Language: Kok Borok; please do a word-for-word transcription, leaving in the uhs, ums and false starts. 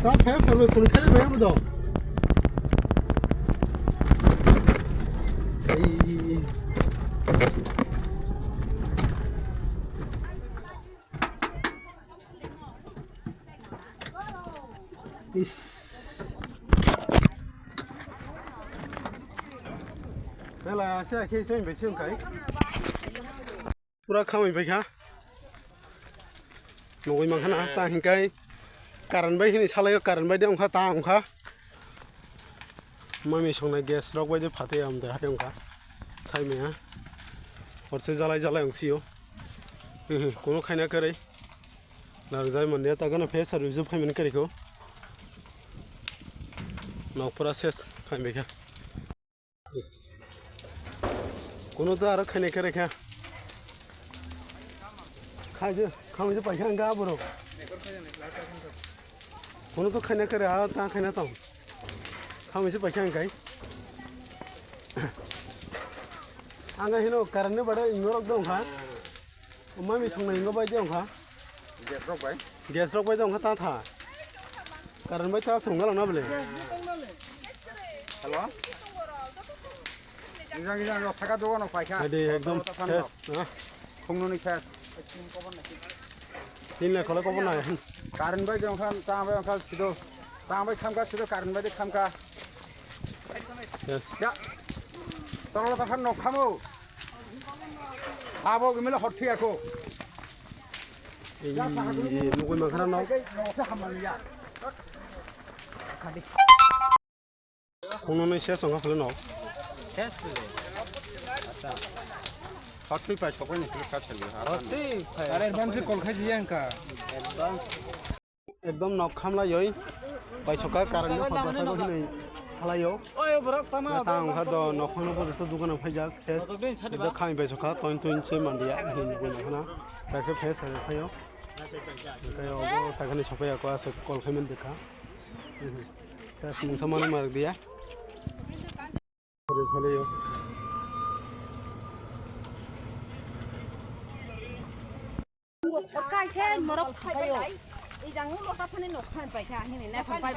Ta fans aro tun kele bhai abo do. Ei, ei, ei. Is. Nala, asa khe soi bai soi kai. Pura khamwi paikha. Nugwi mankha na, ta hinkai current bai hini salaio, current bai de wngkha, ta wngkha. Mami songnai gas rok bai de phatwi amde hai wngkha. Sai maya. Horse jalai jalai wngsio. Kuno khaina kwrwi. Narwkjai manya ta gana phe service o phaimani kwrwi kho. Nok pura ses khai baikha. Kuno to aro khainai khe rekha. Khaje, khamwi se paikha ang ga borok. Kuno to khainai khe re, aro ta khaina tong. Khamwi se paikha ang kai. Ang ga hino current ni bade ingorok dong kha. Mami songnai ingo bai de wngkha. Gas rok bai? Gas rok bai de wngkha ta tha. Current bai ta songna langna bole. Hello? Ijang ijang rok thaka dogo no paikha. Adi ekdom ses, ha? Khungno ni ses. Tin le khole kobo nai. Current bai de wngkha, ta bai wngkha sido. Ta bai khamkha sido current bai de khamkha. Yes. Ya. Tolo ta phan nok khamo. Abo gimela hot thiya ko. Ei, mugwi mankha na nok. Khungno nai se songkha phela nok. Hot thwi pai sokoi ni phela kha thwi. Hot thwi pai. Are advance call khai diya wngkha. Advance. Ekdom nok khamlaioi. Paisokha current no hor bwsai bo hinwi khlaio. Oi, borok tama, na ta borok wngkha do tama. Nok phano bo joto dugan o phaijak ses. Joto din sadi ba. Joto khamwi paisokha toin toin se manliya hinwi nugwi nangkhana. Kaisa phes hai phaio. Tei obo takhani sophai ako aswk call khaimani bwkha. Tei mungsa mani marwk diya. Kaisa morok phaio. Ijang lota phani nok khan paikha hini na khan pai.